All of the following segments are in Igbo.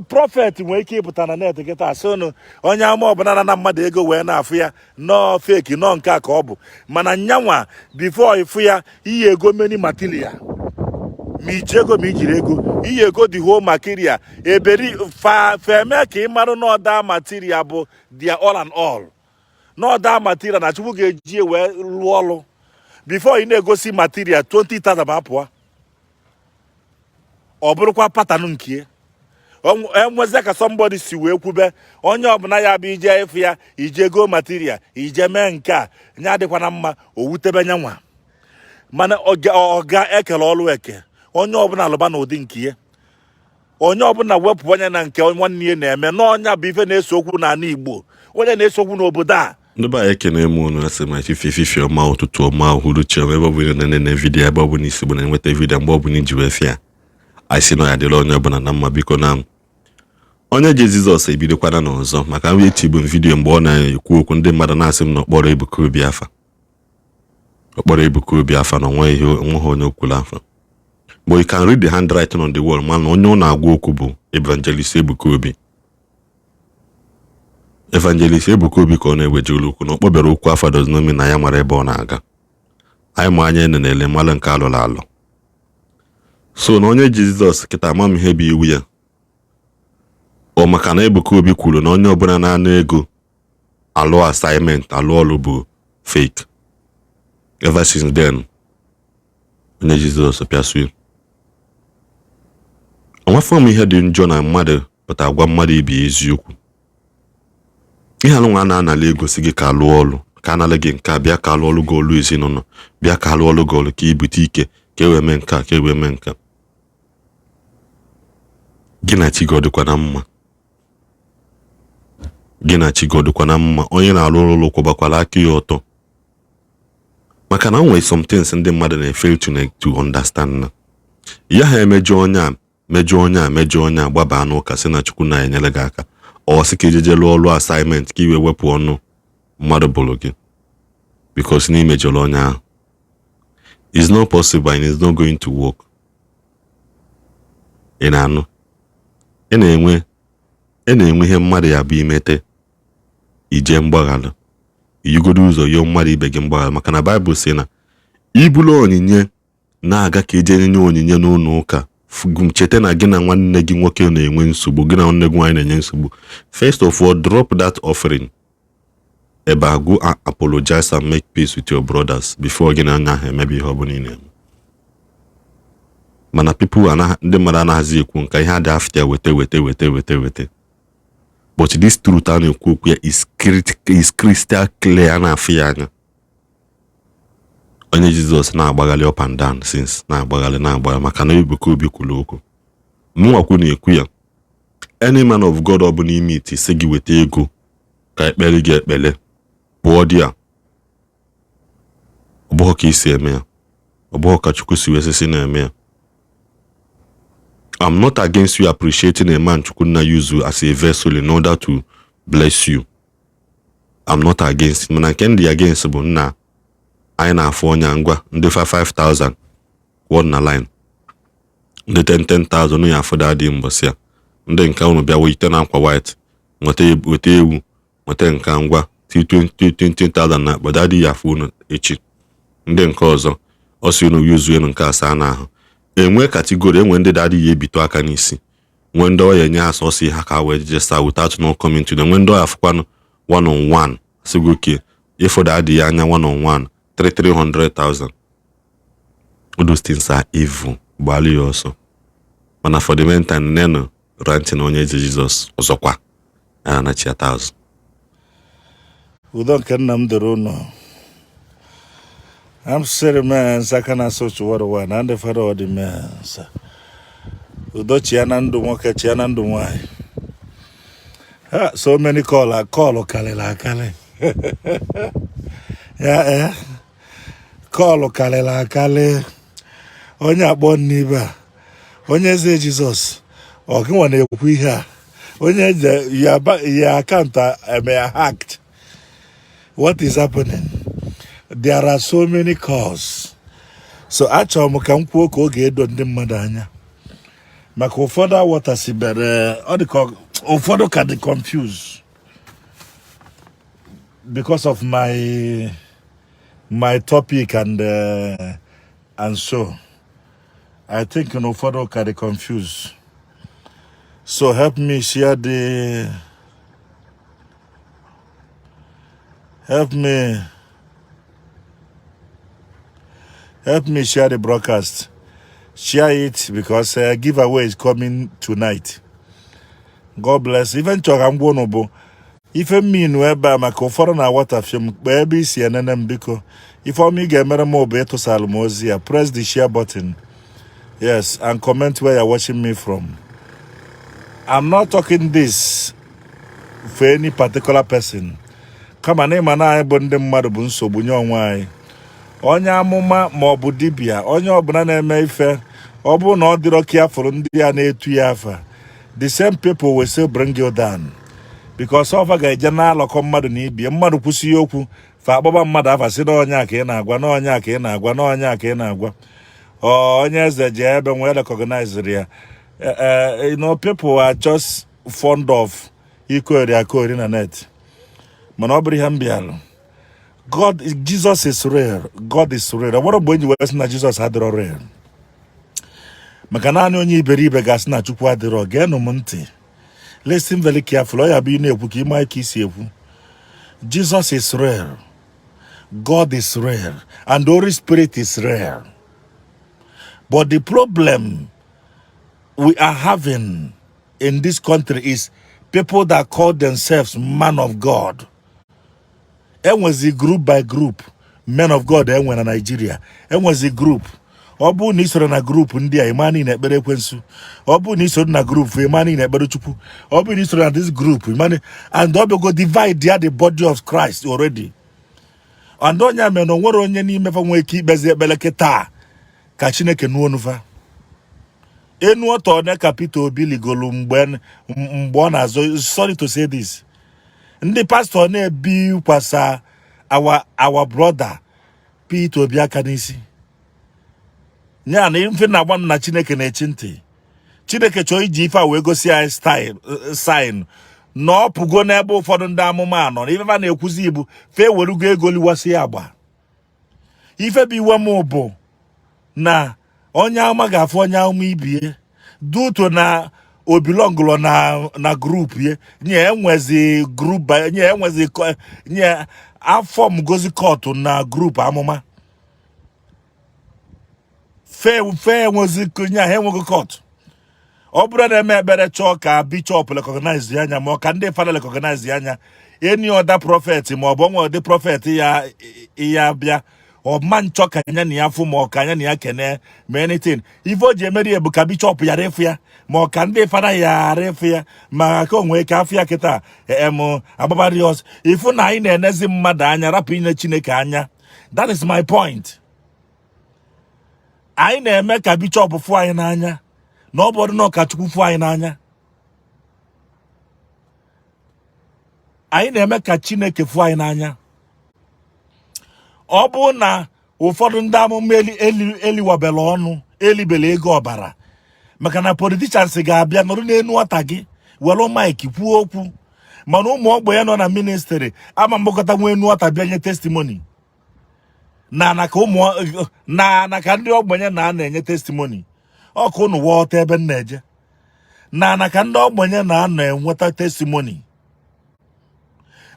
Prophet nwere ike ịpụta na net kịta sị unu onye ama ọbụla na mmadụ ego wee na-afụ ya nọọ fake, nọọ nke a ka ọ bụ. Mana nyanwa, before ịfụ ya, iyi ego many material, ma iji ego, ma ijiri ego, iyi ego the whole material eberi fa feme ka ị marụ n'ọda material bụ their all and all, n'ọda material na Chukwu ga-eji wee lụọ ọlụ. Before ị na-egosi material 20,000 ma apụọ, ọ bụrụkwa pattern nke enwezie ka somebody si wee kwube onye ọbụla ya bụ ije ịfụ ya, ije go material, ije mee nke a nya adịkwana mma, o wutebe nyanwa. Mana ọga ekele ọlụ eke, onye ọbụla alụba n'ụdị nke ya, onye ọbụla wepụ anya na nke nwanne ya na-eme n'ọnya bụ ife na-ese okwu n'ala Igbo, onye na-ese okwu n'obodo a. Ndị be anyị, ekene m unu. Asị m efife efife ọma, ụtụtụ ọma, uhuruchi ọma, ebe ọ bụla na-enene video, ebe ọ bụla isi bụ na-enweta video, mgbe ọ bụla iji wee fịa. Anyị sị na ya dịrị onye ọbụla na mma. Biko, na onye ji Jizọs ebidokwana n'ọzọ, maka m etibu m video mgbe ọ na-ekwu okwu, ndị mmadụ na-asị m na ọkpọrọ Ebuka Obi afa, ọkpọrọ Ebuka Obi afa, na onwe ihe onweghị onye okwulu afa. But you can read the handwriting on the wall, mana onye ọ na-agwa okwu bụ Evangelist Ebuka Obi. Evangelist Ebuka Obi ka ọ na-ewejere okwu. Na ọ kpọbịara okwu afa does not mean na ya mara ebe ọ na-aga. Anyị ma anya ene na-ele mmalụ nke alụrụ alụ. So na onye ji Jizọs kịta, ama m ihe bụ iwu ya ọ, maka na Ebuka Obi kwuru na onye ọbụla na-ana ego alụ assignment, alụ ọlụ bụ fake. Ever since then, onye Jizọs pịasuo onwefọ m. Ihe dị njọ na mmadụ pụta gwa mmadụ ibe eziokwu. Ihe alụnwa na-anala ego si gị ka alụọ ọlụ, ka anala gị nke a, bịa ka alụ ọlụ gị ọlụ ezinụlọ, bịa ka alụ ọlụ gị ọlụ ka ibute ike, ka e wee mee nke a, ka e wee mee nke a. Gị na chi gị ọ dịkwa na mma? Gị na chi gị ọ dịkwa na mma? Onye na-arụ ụlọ kwụbakwara aka ya ọtọ, maka na o nwere some things ndị mmadụ na-efail to understand, na ya ha emejọ onye a, mejọ onye a, mejọ onye a, gbaba n'ụka sị na Chukwu na-enyere gị aka, ọ sị ka ejeje lụọ ọlụ assignment ka i wee wepụ ọnụ mmadụ bụrụ gị because na imejọrọ onye ahụ. It's not possible and it's not going to work. Ị na-anụ, ị na-enwe ihe mmadụ ya bụ imete ije mgbaghalụ, iyigodo ụzọ yọọ mmadụ ibe gị mgbaghara, maka na Baịbụl sị na ibulu onyinye na-aga ka ije nye onyinye n'ụlọ ụka, cheta na gị na nwanne gị nwoke na-enwe nsogbu, gị na nwanne gị nwaanyị na-enye nsogbu. First of all, drop that offering ebe a, go and apologize and make peace with your brothers before gị na anya ahụ emebe ihe ọbụla ị na-eme. Mana people anaghị, ndị mmadụ anaghịzi ekwu nka ihe adị after weta weta weta weta weta. But this truth a na-ekwu okwu ya is crystal clear, a na-afụ ya anya. Onye Jizọs na-agbagharị up and down since, na-agbagharị, na-agbagharị, maka na Ebuka Obi kwuru okwu. Mụnwakwu na-ekwu ya, any man of God ọbụla ime iti sị gị weta ego ka ekpere gị ekpere, pụọ dị ya. Ọ bụghị ka isi eme ya, ọ bụghị ka Chukwu si wee sị na-eme ya. I'm not against you appreciating a man Chukwu na use you as a vessel in order to bless you. I'm not against it. Mana nke ndị against bụ nna anyị na-afụ onye ngwa ndị 5000 kwụọ na line, ndị 10 10,000 ya afọdụ adịghị mbọsị ya, ndị nke unu bịa wite na akwa white, nweta weta ewu, nweta nke ngwa 20,000 na akpa dadị ya afụ unu echi. Ndị nke ọzọ ọ sị unu yuzuenu nke asaa n'ahụ. Enwe category, enwe ndị dadị ya ebito aka n'isi, nwee ndị ọya enye ha sọsọ ha ka wee je saa without no coming to them, nwee ndị ọya afụkwanụ one on one, sị gị oke ịfọdụ adịghị anya one on one 3 300,000. All those things are evil, gbalụ ya ọsọ. Mana for the meantime, nenu ranting onye eze Jizọs ọzọkwa ya na-anachiata azụ. Udo nke nna m dịrị unu. I'm sitting man aka na-asụ ụwa na ndị fada ọdịmensa. Udo chia na ndụ nwoke, chia na ndụ nwanyị. Ha, so many call, call karịrị akarị ya. Ee, call karịrị akarị. Onye akpọ n'ibe a, onye eze Jizọs, ọ gịnwa na-ekwu ihe a? Onye eze ya account eme ya hacked. What is happening? There are so many calls, so achọrọ m ka m kwuo ka ọ ga-edo ndị mmadụ anya. Maka ụfọdụ aghọtasibere, ọ dị ka ụfọdụ ka dị confused because of my topic and so I think na ụfọdụ ka dị confused. So help me share the help me share the broadcast. Share it because giveaway is coming tonight. God bless. Ife m chọrọ ka m gwa unu bụ ife mminu ebe a, maka ụfọdụ na-aghọtafie m. Kpee ebe isi enene m, biko. Ife ọma ị ga-emere m bụ ịtụsalụ m ozi ya. Press the share button, yes, and comment where you're watching me from. I'm not talking this for any particular person, kama na ịma na anyị bụ ndị mmadụ bụ nsogbu nye onwe anyị. Onye amụma ma ọ bụ dibịa, onye ọbụla na-eme ife, ọ bụrụ na ọ dịrọ careful, ndị ya na-etu ya afa, the same people will still bring you down, because ọfa ga-eje na-alọkọ mmadụ na ibie mmadụ kwụsị ya okwu, fa akpọba mmadụ afa, sị n'onye a ka ị na-agwa, n'onye a ka ị na-agwa, n'onye a ka ị na-agwa. Ọ onye eze ji ebe nwee recognize ya. People are just fond of ikori akori na net, mana ọ bụrụ ihe m bịalụ. God, Jesus is real. God is real. Ọ bụrụ mgbe enyi wee sị na Jesus adịrọ real, maka naanị onye iberibe ga-asị na Chukwu adịrọ. Geenụ m ntị, listen very careful. Ọ ya bụ ị na-ekwu ka ị maa ka isi ekwu. Jesus is real, God is real, and the Holy Spirit is real, but the problem we are having in this country is people that call themselves man of God. Enwezi group by group men of God enwe na Nigeria. Enwezi group, ọ bụrụ na ị soro na group ndị a, ịma na ị na-ekpere ekwensu. Ọ bụrụ na ị soro na group, ịma na ị na-ekpere Chukwu. Ọ bụrụ na ị soro na this group, ịma na, and ọ bịago divide ya, the body of Christ already. And onye a mere na o nwere onye n'ime fa nwee ike ikpezi ekpere kịta ka Chineke nuo onufa enu ọtọ. One ka Peter Obi ligolu mgbe ọ na-azọ, sorry to say this, ndị pastọ na-ebikwasa our brother Peter Obi aka n'isi ya na ife na-agba m na Chineke na-echi ntị. Chineke chọọ iji ife a wee gosi anyị style sign na ọ pụgo n'ebe ụfọdụ ndị amụma nọ na ife fa na-ekwuzi ibu fe werugo ego liwasị ya agba. Ife bụ iwe m bụ na onye ama ga-afụ onye amụma ibie duto na obilongụlọ na group ye nye enwezi group nye enwezi nye afọ m gozi cult na group amụma fe fe enwezi nye ha enweghị cult. Ọ bụrụ na eme ekpere chọọ ka bishop recognize ya anya, ma ọ ka ndị fada recognize ya anya, any other prophet ma ọ bụ onwe ụdị prophet ya ya bịa, ọ ma nchọ ka anya na ya fụ, ma ọ ka anya na ya kene ma anything. Ife o ji emeri ya bụ ka bishop yara ịfụ ya, ma ọ ka ndị fada yara ịfụ ya, ma ka o nwee ka afụ ya kịta em agbabara ya ọsọ. Ifu na anyị na-enezi mmadụ anya, rapụ inye Chineke anya. That is my point. Anyị na-eme ka bishop fụ anyị n'anya na ọ bụrụ na ọ ka Chukwu fụ anyị n'anya. Anyị na-eme ka Chineke fụ anyị n'anya. Ọ bụ na ụfọdụ ndị amụma eliwabela ọnụ elibela ego ọbara, maka na politicians ga-abịa nọrọ n'elu ọta gị were mic kwuo okwu, mana ụmụ ogbenye nọ na ministry ama mgbakọta nwa enu ọta bịa nye testimony na ka ụmụ na ka ndị ogbenye na na-enye testimony. Ọ ka unu ghọta ebe m na-eje na ka ndị ogbenye na-anọ enweta testimony.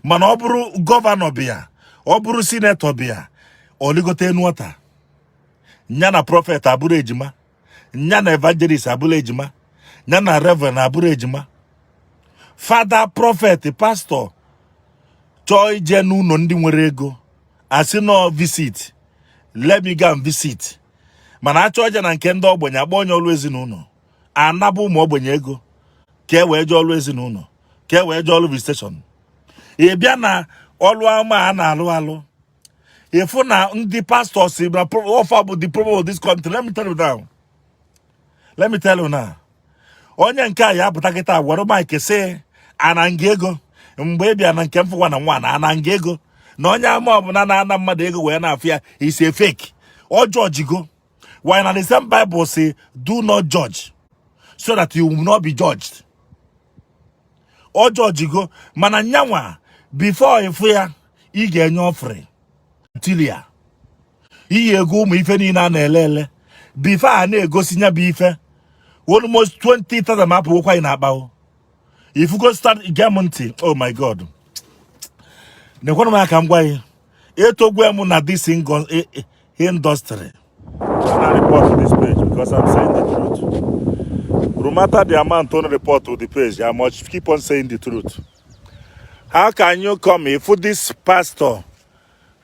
Mana ọ bụrụ governor bịa, ọ bụrụ senator bịa, ọ ligote enu ọta nya na prophet abụrụ ejima, nya na evangelist abụrụ ejima, nya na reverend abụrụ ejima, fada, prophet, pastor chọọ ije n'ụlọ ndị nwere ego, asị nọ visit, let me go and visit. Mana achọ ije na nke ndị ogbenye, akpọ onye ọrụ ezinụlọ, anaba ụmụ ogbenye ego ka e wee jee ọrụ ezinụlọ, ka e wee jee ọrụ visitation. Ị bịa na ọrụ ama a na-alụ alụ, ịfụ na ndị pastọ si na ọfa bụ the problem of this country. Let me tell you now, let me tell you now. Onye nke a ya apụta kịta were mic sị ana nga ego mgbe ị bịa na nke mfụwa na nwa na ana nga ego na onye ama ọbụla na-ana mmadụ ego wee na-afụ ya is a fake. Ọ judge go. Why na the same Bible say do not judge. so that you will not be judged. Ọ judgego mana nyanwa before ịfụ ya ị ga-enye offering material iyi ego ụmụ ife niile a na-ele ele before a na-egosi nya bụ ife almost 20,000 ma apụwokwa anyị na-akpa o. Ifugo start gee m ntị. Oh my God, nekwanụ m aka m gwa gị, etogwe m na this industry. I report to this page because I'm saying the truth. No matter the amount on report to the page, I must keep on saying the truth. How can you come if this pastor,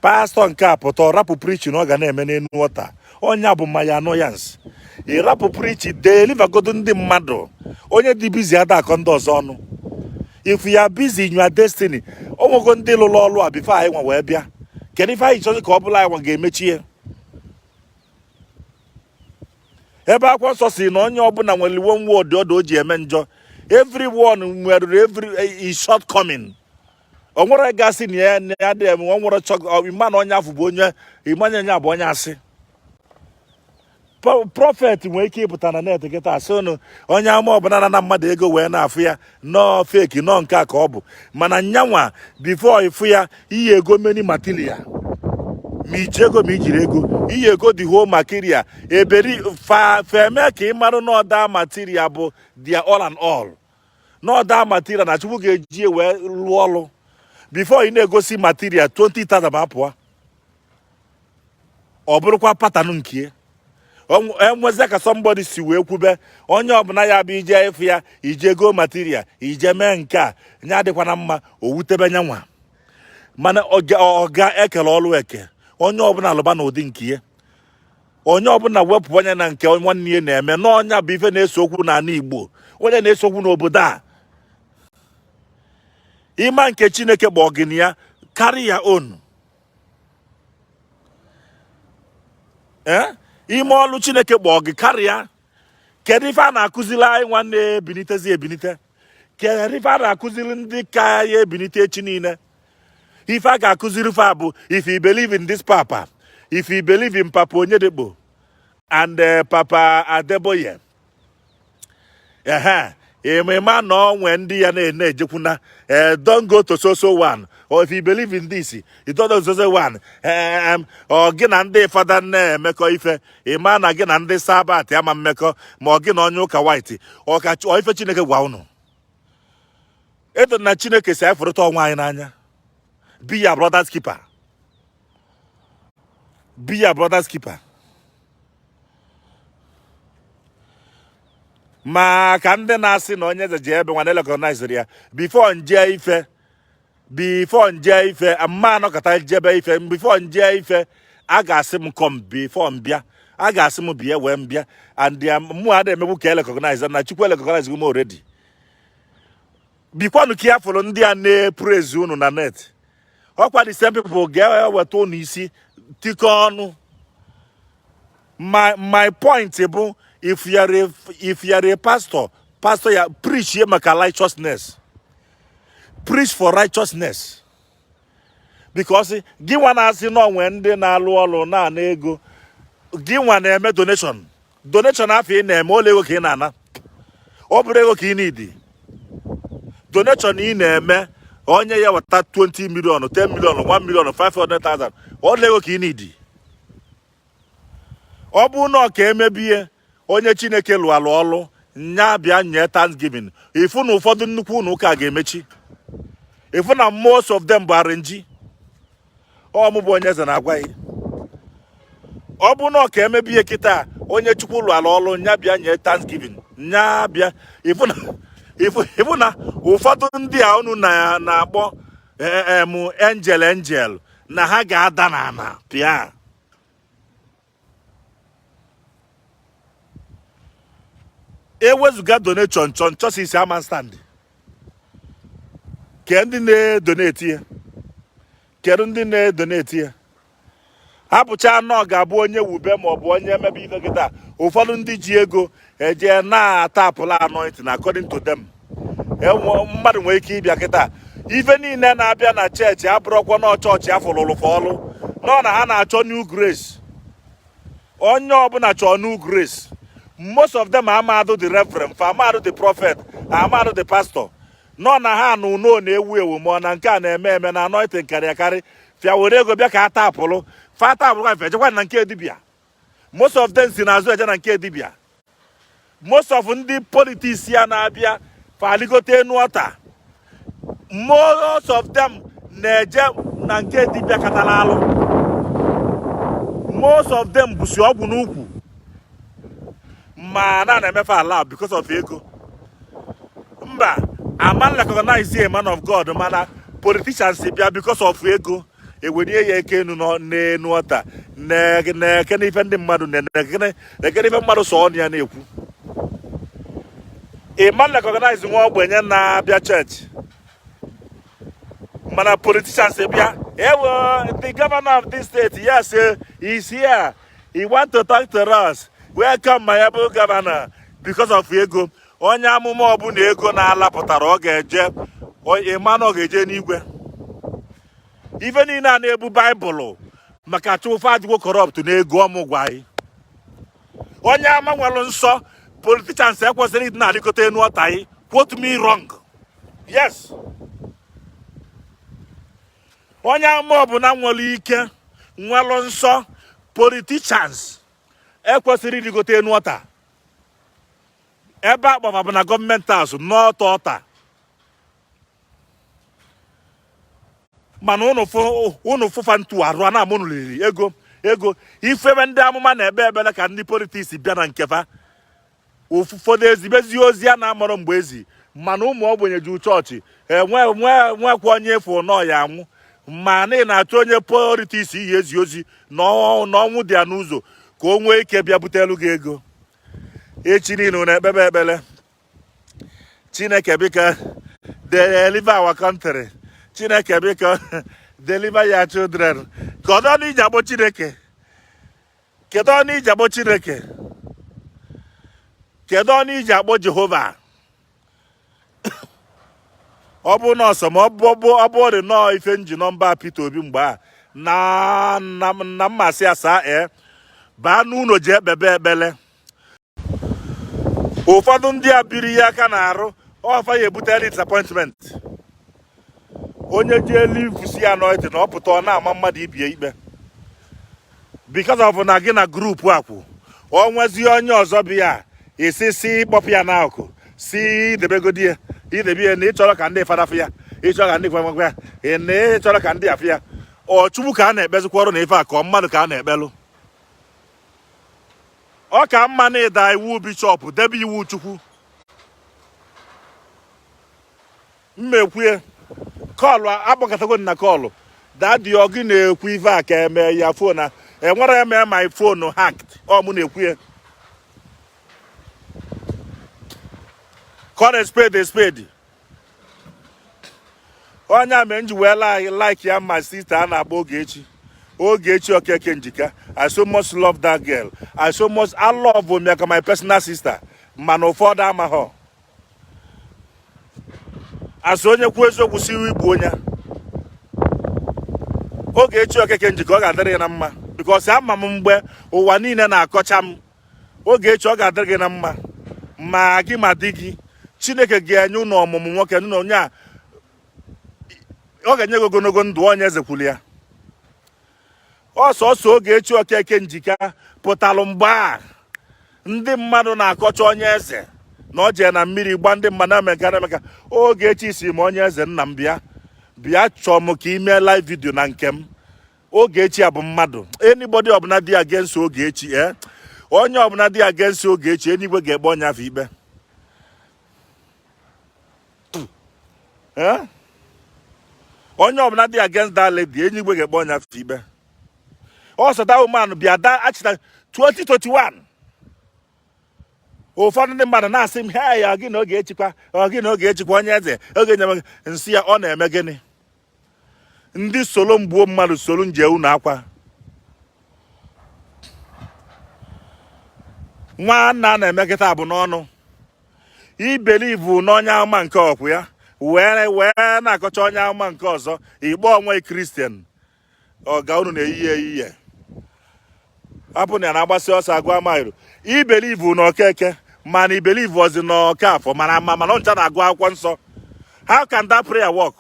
pastor nke a pụta ọ rapụ preaching ọ ga na-eme n'elu altar, onye bụ my annoyance. Ị rapụ preaching, delivergodo ndị mmadụ. Onye dị busy ada akọ ndị ọzọ ọnụ. If you are busy in your destiny, o nwego ndị lụrụ ọrụ a before anyị nwa wee bịa. Kedu ife anyị chọrọ ka ọ bụla anyị nwa ga-emechi ya? Ebe akwụkwọ nsọ si na onye ọbụla nwere one word ọdụ o ji eme njọ. Everyone nwere every shortcoming. O nwere gasị na ya na ya dị eme o nwere chọ ịma na onye afọ bụ onye ịmanye onye bụ onye asị. Prophet nwere ike ịpụta na net kịta asị unu onye ama ọbụla na mmadụ ego wee na-afụ ya nọọ fake, nọọ nke a ka ọ bụ, mana nyanwa before ịfụ ya iyi ego many material, ma iji ego ma ijiri ego iyi ego the whole material eberi fa feme ka ị marụ na ọda material bụ their all and all, na ọda material na Chukwu ga-eji wee lụọ ọlụ. Before ị na-egosi material 20,000 ma apụọ, ọ bụrụkwa pattern nke enwezi ka somebody si wee kwube onye ọbụla ya bụ ije ịfụ ya ije go material ije mee nke a nya adịkwana mma o wutebe nyanwa. Mana ọga ekele ọlụ eke onye ọbụla alụba n'ụdị nke ya, onye ọbụla wepụ anya na nke nwanne ya na-eme n'ọnya bụ ife na-ese okwu n'ala Igbo, onye na-ese okwu n'obodo a. Ịma nke Chineke kpọ gị na ya, carry your own. Ime ọlụ Chineke kpọ gị karịa. Kedu ife a na-akụziri anyị nwanne ebinitezi ebinite? Kedu ife a na-akụziri ndị ka ya ebinite echi niile? Ife a ga-akụziri fa bụ if you believe in this papa, if you believe in Papa Onyedekpo and Papa Adeboye, ehe ịma na onwe ndị ya na-ejekwuna, don't go to so so one, or if you believe in this, you don't go to so so one. Ọ gị na ndị fada na-emekọ ife, ịma na gị na ndị Sabbath ama mmekọ, ma ọ gị na onye ụka white ọ ka ọ ife Chineke gwa unu edo na Chineke si anyị onwe anyị n'anya. Be your brother's keeper, be your brother's keeper. Ma ka ndị na-asị na onye eze ji ebe nwa na-recognize ya before nje ife, before nje ife mma anọkọta jebe ife, before nje ife a ga-asị m come, before mbịa a ga-asị m bịa wee mbịa. And mụ a na-emegbu ka recognize na Chukwu recognize m already. Bikwanụ ka ya fụrụ ndị a na-epraise unu na net, ọkwa the same people ga-eweta unu isi tikọ ọnụ. My point bụ if you are a pastor, pastor ya preach ye maka righteousness, preach for righteousness, because gị nwa na-asị na onwe ndị na-alụ ọlụ na-ana ego, gị nwa na-eme donation. Donation afọ ị na-eme ụlọ ego ka ị na-ana, ọ bụrụ ego ka ị need donation ị na-eme, onye ya weta 20 million, 10 million, 1 million, 500,000, ọla ego ka ị need. Ọ bụ na ọ ka emebie onye Chineke lụalụ ọlụ nya bịa nye thanksgiving, ifu na ụfọdụ nnukwu ụlọ ụka ga-emechi, ifu na most of them bụ arrange. Ọ mụ bụ onye eze na-agwa gị, ọ bụ na ọ ka emebie kịta onye Chukwu lụalụ ọlụ nya bịa nye thanksgiving, nya bịa, ifu na ụfọdụ ndị a unu na-akpọ em angel angel na ha ga-ada n'ala pịa. Ewezuga donation chọn chọsisi ama stand ke ndị na-edonate ya, kedu ndị na-edonate ya? Hapụcha anọ ga-abụ onye wube ma ọ bụ onye emebe ife kịta. Ụfọdụ ndị ji ego eje na-atapụla anointing according to them. Mmadụ nwere ike ịbịa kịta ife niile na-abịa na chọọchị abụrụkwa na chọọchị afọ lụrụ ọlụ nọ na ha na-achọ new grace. Onye ọbụla chọọ new grace, Most of them amadụ the reverend, fa amadụ the prophet, amadụ the pastor. Nọ na ha na uno na-ewu ewu, ma ọ na nke a na-eme eme na anointing karịa karị. Fịa were ego bịa ka a tapụlụ fa, tapụlụ ka ejekwa na nke dibịa. Most of them si n'azụ eje na nke dibịa. Most of ndị politics ya na-abịa faligote enu altar, most of them na-eje na nke dibịa katara alụ. Most of them busi ọgwụ n'ukwu, ma na na-emefe ala because of ego. Mba, ama recognize a man of God, mana politicians bịa because of ego, ewelie ya eke enu n'enu altar, na-ekene ife ndị mmadụ na-ekene ife mmadụ sọ ọnụ ya na-ekwu. Ịma recognize nwa ogbenye na-abịa church, mana politicians bịa, ewo, the governor of this state, yes, he's here, he want to talk to us, welcome, my able governor, because of ego. Onye amụma ọbụla ego na-alapụtara, ọ ga-eje ịma na ọ ga-eje n'igwe. Ife niile a na-ebu baịbụlụ maka chụfa adịgwo corrupt na ego. Ọmụgwọ anyị, onye ama nwere nsọ, politicians ekwesịrị ịdị na-adịkọta enu altar anyị. Quote me wrong, yes. Onye ama ọbụla nwere ike, nwere nsọ, politicians ekwesịrị ịdịgote enu altar. Ebe akpọfa bụ na government house n'ọtọ altar. Mana unu fụfa ntu arụ a na-amụ unu liri ego ego. Ifebe ndị amụma na-ekpe ekpere ka ndị politics bịa na nkefa. Ụfọdụ ezibezi ozi a na-amarọ mgbe ezi, mana ụmụ ogbenye ju chọọchị enwe nwekwa onye efu nọ ya anwụ. Ma na ị na-achọ onye politics iyi ezi ozi na ọnwụ dị ya n'ụzọ ka o nwee ike bịa butelu gị ego. Echi niile unu ekpebe ekpere, Chineke biko deliver our country, Chineke biko deliver your children. Kedu ọnụ iji agbọ Chineke? Kedu ọnụ iji agbọ Chineke? Kedu ọnụ iji akpọ Jehova? Ọ bụ nọọsụ, ma ọ bụ dị nọọ ife nji nọmba Peter Obi mgbe a na na na mmasị asaa ee baa n'ụlọ ji ekpebe ekpele. Ụfọdụ ndị a biri ya aka na-arụ ọfa ya ebutere disappointment. Onye ji elu ifusi ya anointing na ọ pụta, ọ na-ama mmadụ ibie ikpe because of na gị na group akwụ. O nwezi onye ọzọ bụ ya isi si kpọpụ ya n'akụkụ, si idebegodi ya, idebe ya na ịchọrọ ka ndị fada fụ ya, ịchọrọ ka ndị kwekwe ya, na ịchọrọ ka ndị afụ ya. Ọ Chukwu ka a na-ekpezikwa ọrụ na ife a, ka ọ mmadụ ka a na-ekpelụ? Ọ ka mma na ịda iwu bishọp, debe iwu Chukwu. Mmekwue call akpọkọtago na call daddy, ọ gị na-ekwu ife a ka eme ya phone a enwere eme my phone hacked. Ọ mụ na-ekwu ya. Call a spade a spade. Onye a mere m ji wee like ya, my sister a na-akpọ Ogechi, Ogechi Okeke Njika. I so much love that girl. I so much, I love m ya ka my personal sister. Mana ụfọdụ amaghọ asị onye kwuo eziokwu si igbu onye. Ogechi Okeke Njika, ọ ga-adịrị ya na mma, because ama m mgbe ụwa niile na-akọcha m. Ogechi, ọ ga-adịrị gị na mma, ma gị ma di gị. Chineke ga-enye unu ọmụmụ nwoke na onye a, ọ ga-enye gị ogologo ndụ. Onye eze kwuru ya ọsọsọ. Ogechi Okeke Njika pụtalụ mgbe a ndị mmadụ na-akọcha onye eze na ọ jee na mmiri gba ndị mmadụ na-emeka na-emeka. Ogechi si m, onye eze nna m, bịa bịa chọọ m ka ị mee live video na nke m. Ogechi a bụ mmadụ. Anybody ọbụla dị against Ogechi, onye ọbụla dị against Ogechi, eluigwe ga-ekpe onye afọ ikpe. Onye ọbụla dị against that lady, eluigwe ga-ekpe onye afọ ikpe. Ọsọ that woman bịa da achịta 2021. Ụfọdụ ndị mmadụ na-asị m, hey, ọ gị na oge echikwa, ọ gị na oge echikwa, onye eze oge nye nsị ya, ọ na-eme gịnị? Ndị solo mgbuo mmadụ, solo nje unu akwa nwanna na-eme kịta bụ n'ọnụ ibelivu n'onye ama nke ọkwụ ya wee wee na-akọcha onye ama nke ọzọ. Igbo onwe Christian ọga unu na-eyiye eyiye. Hapụ na ya na-agbasi ọsọ agụ maịlụ. I believe na Okeke, mana i believe ozi na Okafọ, mana mana ncha na-agụ akwụkwọ nsọ. How can that prayer work?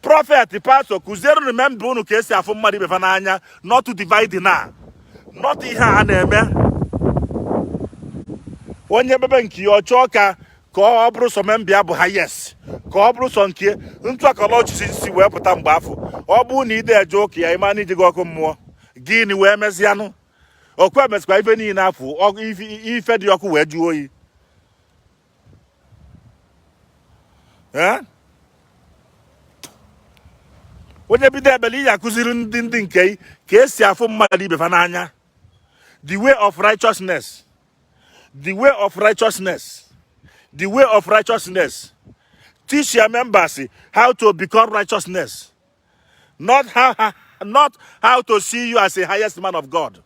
Prophet, pastor, kụziere member unu ka esi afụ mmadụ ibe fa n'anya, not to divide, na not ihe a na-eme. Onye bebe nke ya, ọ chọọ ka ọ bụrụ sọ member ya bụ highest, ka ọ bụrụ sọ nke ntụ akọrọ ọchịchị si wee pụta mgbe afọ. Ọ bụrụ na ide eje ụka ya, ịma na ijego ọkụ mmụọ. Gịnị wee mezianụ? Okwu emezikwa ife niile afọ ife dị ọkụ wee jụọ oyi. Ee, onye bido ekpere, iyi akụziri ndị nke ka esi afụ mmadụ ibe fa n'anya, the way of righteousness, the way of righteousness, the way of righteousness. Teach your members how to become righteousness, not how to see you as a highest man of God,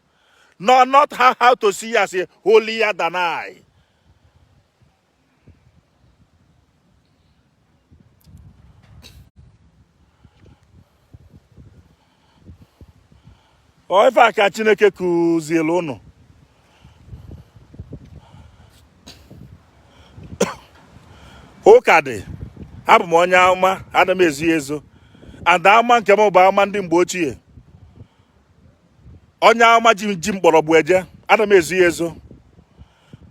no, not how to see you as a holier than I. Ọ ife a ka Chineke kụzielu unu. Ụka dị. Abụ m onye ama, ana m ezu ezo, and ama nke m bụ ama ndị mgbe ochie. Onye ama ji mkpọrọgwụ eje, ana m ezu ya ezo.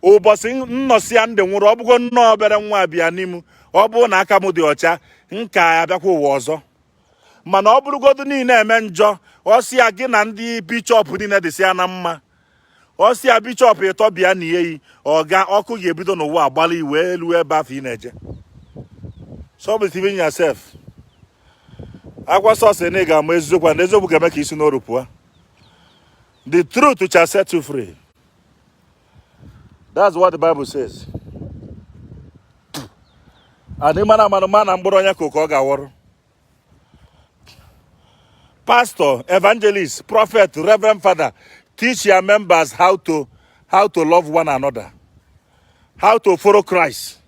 Ụbọchị nnọsịa ndị nwụrụ, ọ bụgo nnọọ obere nwa bịa n'im, ọ bụrụ na aka m dị ọcha, nka abịakwa ụwa ọzọ. Mana ọ bụrụgodu niile eme njọ, ọsịa gị na ndị bishọp niile dịsị ya na mma, ọsịa bishọp ịtọ bịa na eyi ọga, ọkụ ga-ebido n'ụwa agbalị iwe elu ebe afọ ị na-eje. Stop deceiving yourself. Akwa sọsọ na ị ga-ama eziokwu, na eziokwu ga-eme ka isi n'oru pụọ. The truth shall set you free. That's what the Bible says. And ị mara amara ma na mkpụrụ onye ka ọ ga-awọrọ. Pastor, evangelist, prophet, reverend father, teach your members how to love one another, how to follow Christ,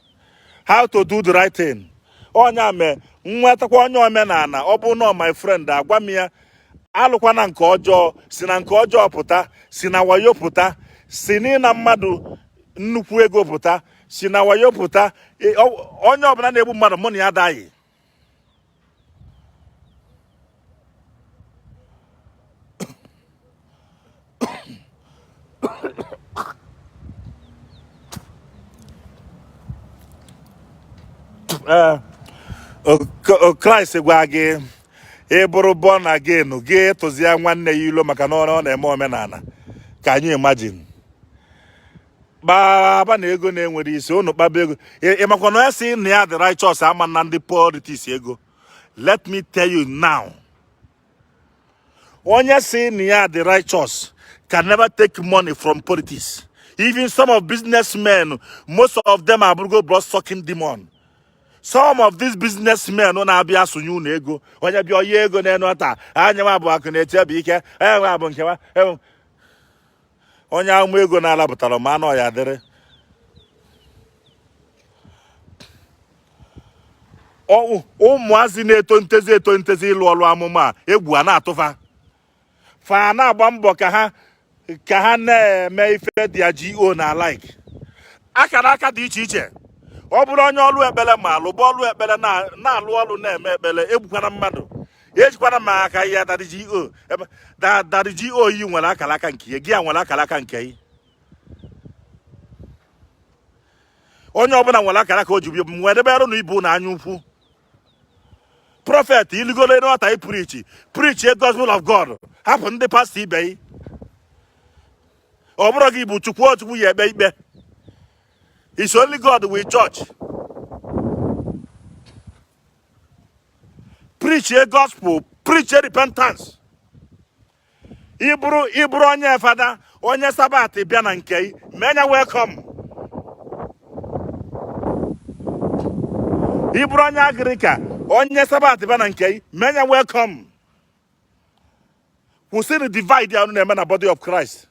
how to do the right thing. Onye mee nwetakwa onye omenala, ọ bụ nọ my friend, agwa m ya, alụkwana nke ọjọọ, si na nke ọjọọ pụta, si na wayo pụta, si n'ịna mmadụ nnukwu ego pụta, si na wayo pụta. Onye ọbụla na-egbu mmadụ, mụ na ya adaghị. Ee, Kraịst gwa gị, ị bụrụ born again, gị tụzie nwanne ya ilo maka na ọ na-eme omenala. Ka anyị imagine kpaba na ego na-enwere isi unu kpaba ego. Ị makwa na ya sị na ya dị righteous, ama na ndị politics ego. Let me tell you now, onye si na ya dị righteous can never take money from politics. Even some of businessmen, most of them abụrụgo blood sucking demon. Some of these businessmen na-abịa asụnye unu ego, onye bịa onye ego n'elu ọta anya nwa bụ akụ na-eche bụ ike onye nwa bụ nkewa onye amụ ego na-alapụtara ma anọ ya dịrị. Ụmụazị na-eto ntezi eto ntezi ịlụ ọrụ amụma a, egwu a na-atụfa fa, na-agba mbọ ka ha na-eme ife dị ya go na like akara aka dị iche iche. Ọ bụrụ onye ọrụ ekpere, ma alụba ọrụ ekpere, na-alụ ọrụ, na-eme ekpere, egbukwana mmadụ, ejikwana m aka ya. Daddy go, daddy go yi nwere akara aka nke ya, gị ya nwere akara aka nke yi. Onye ọbụla nwere akara ka o ji bịa nwere ebe na ibu na anya ukwu. Prophet, iligolo n'ọta i preach, preach a gospel of God. Hapụ ndị pastọ ibe yi. Ọ bụrụ gị bụ Chukwu, Chukwu ya ekpe ikpe. It's only God will judge. Preach a gospel, preach a repentance. Ịbụrụ onye fada, onye Sabbath bịa na nke ị, mee ya welcome. Ịbụrụ onye Anglican, onye Sabbath bịa na nke ị, mee ya welcome. Kwụsịrị divide ya unu na-eme na body of Christ.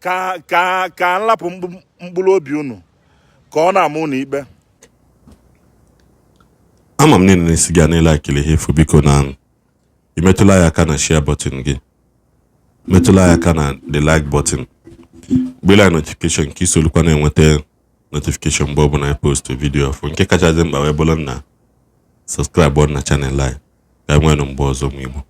Ka nlapụ mkpụrụ obi unu ka ọ na-ama unu ikpe. Ama m niile na-esi gị na like ihe efu. Biko na ị metụla ya aka na share button gị, metụla ya aka na the like button, gbela notification ka isolukwa na-enweta notification mgbe ọbụla anyị post video ọfụ. Nke kachasị mkpa wee bụrụ na subscribe na channel anyị. Ka anyị nwee mgbe ọzọ, ụmụ Igbo.